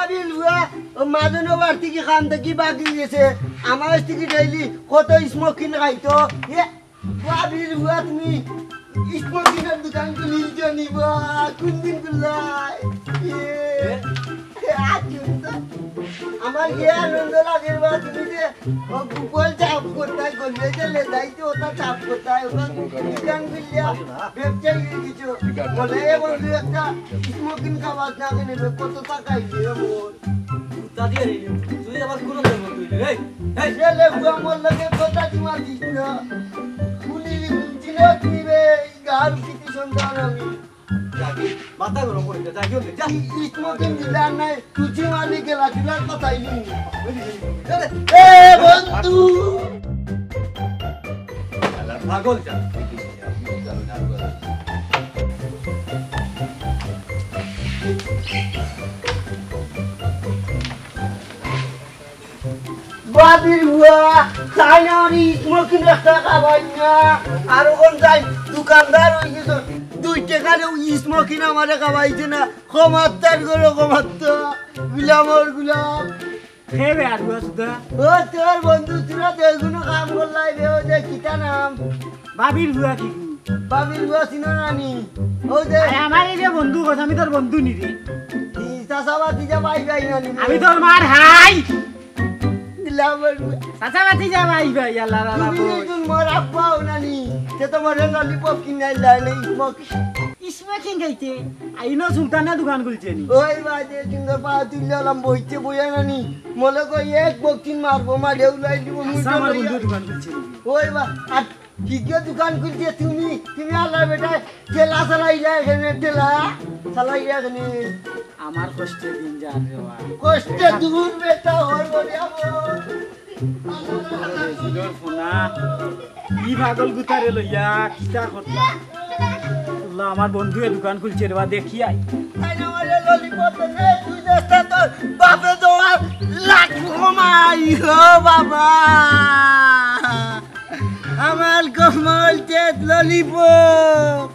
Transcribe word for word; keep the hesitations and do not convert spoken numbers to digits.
বাবির ফুয়া, ও মাদন বাড়ি থাকি কাম থাকি বাগি গেছে। আমার কাছ থাকি ডেইলি কত স্মোকিং খাইতো। এ, বাবির ফুয়া তুমি স্মোকিংর দোকান খুলিলছো নি বা? কোন দিন খুললায়? এ, এ, আজ তো আমার কি আনন্দ লাগে বা তুমি যে ও গোপাল চাপ করতায়, গলিয়ে গেলে যাইতে ওটা চাপ করতায়, ওটা দোকান খুললিয়া ব্যবসায়ী হয়ে গেছো। বলে, "এ বন্ধু, একটা স্মোকিং খাবার না কেনে রে, কত টাকা হইবে রে মোর?" কুত্তা দিয়ে রে, তুই আবার কোন ধর্ম তুই রে? এই, এই, এ লে, বুয়া মোর লগে কথা কি মার দিস না। গুলি চিনো তুই রে, এই গার কিছু সন্তান আমি। যা, মাথা গরম করে যা, যা, যা। স্মোকিং দিলার নাই, তুই মালি গেলা, দিলার কথা ইনি। এ বন্ধু! শালা পাগল যা। বাবির ফুয়া, তাই না আমি স্মোকিং একটা খাবাই না। আর ওখান যাই, দোকানদার হয়ে গেছে। দুই টাকার ওই স্মোকিং আমারে খাবাইছে না। কমাত্তার করো, কমাত্তা। গুলামর গুলাম। হে বে আর ফুয়া সুদা। ও তোর বন্ধু, তোরা তো এগুলো কাম করলাই রে, ওই যে কিতা নাম? বাবির ফুয়া কি গু? বাবির ফুয়া চিনো না নি? ওই যে আরে আমার এই যে বন্ধু কথা, আমি তোর বন্ধু নি রে। ই চাচা ভাতিজা ভাই ভাই না নি? আমি তোর মার হাই। দিলাম ওই ফুয়া। চাচা ভাতিজা ভাই ভাই, আল্লাহ, আল্লাহ, তুমি বল। একজন মোর আব্বাও না নি? সে তো মোরে ললিপপ কিনাই লাইলে, স্মোক। স্মোকিং খাইতে? আইনো সুলতানে দোকান খুলছে নি? ওই বাজে সুন্দর পা তুললাম, বইতে বইয়া না নি? মনে করি এক বক্সিং মারবো, মারে উলাই দিব, মুই আচ্ছা, তো আমার লইয়া। বন্ধু দোকান খুলছে নি? ওই বা, আর কি কি দোকান খুলছে তুমি? তুমি আল্লাহ বেটা, ঠেলা চালাইলা এখানে, ঠেলা চালাইলা এখানে। আমার কষ্টে দিন যার রে বা। কষ্টে দূর বেটা, হর বড়িয়া বল। সুন্দর সোনা, ই পাগল গুতারে লইয়া কিতা করলা? আল্লাহ, আমার বন্ধুয়ে দোকান খুলছে রে বা, দেখি আই। তাই না, ওরে ললিপপ দে, তুই দেস্তা তোর বাপে দেওয়ার লাখ কমাই, ও বাবা। আমার কমল চেত ললিপপ।